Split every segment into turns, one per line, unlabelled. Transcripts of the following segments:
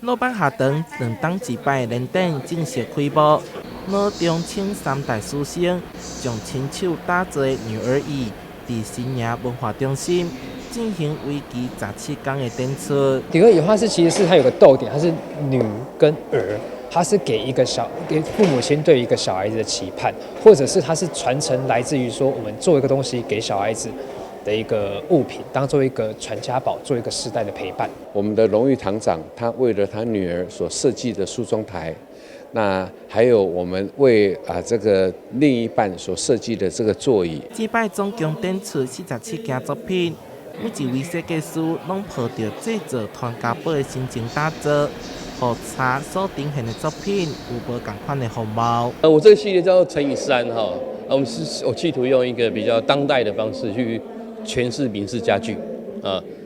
魯班學堂兩冬一擺聯展正式開幕，老中青三代師生將親手打造的女兒椅，佇新營文化中心進行為期17天的展出。
女兒椅它是其實是它有個逗點，它是女跟兒，它是給一個小給父母親對一個小孩子的期盼，或者是它是傳承來自於說我們做一個東西給小孩子的一個物品，當做一個傳家寶，做一個世代的陪伴。
我們的榮譽堂長，他為了他女兒所設計的梳妝台，那還有我們為這個另一半所設計的這個座椅。
這擺總共展出47件作品，每一位設計師攏抱著製造傳家寶的心情打造，予茶所呈現的作品有無仝款的風貌。
我這個系列叫做乘以三哈，我們是我企圖用一個比較當代的方式去詮釋明式家具，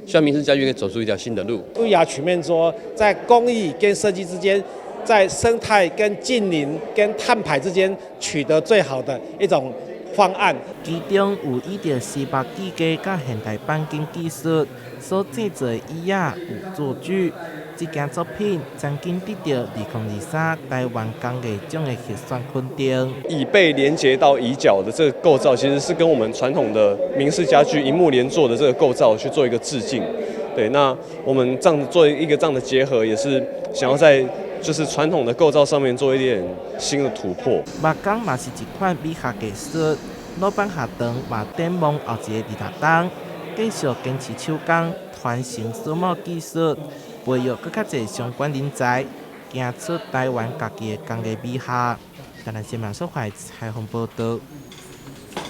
希望明式家具可以走出一條新的路。
優雅曲面桌在工藝跟設計之間，在生態跟淨零跟碳排之間取得最好的一種方案。
其中有依著絲目技藝佮現代鈑金技術所製作的椅仔有坐具，這件作品曾經得著2023台灣工藝獎的入選肯定。
椅背連接到椅腳的這個構造，其實是跟我們傳統的明式家具椙木連座的這個構造去做一個致敬。對，那我們這樣做一個這樣的結合，也是想要在就是傳統的構造上面做一點新的突破。
木工嘛是一款美學藝術，魯班學堂嘛展望後一个26冬，繼續堅持手工，傳承榫卯技術，培育閣較濟相關人才，行出台灣家己的工藝美學。台南新聞所採訪報導。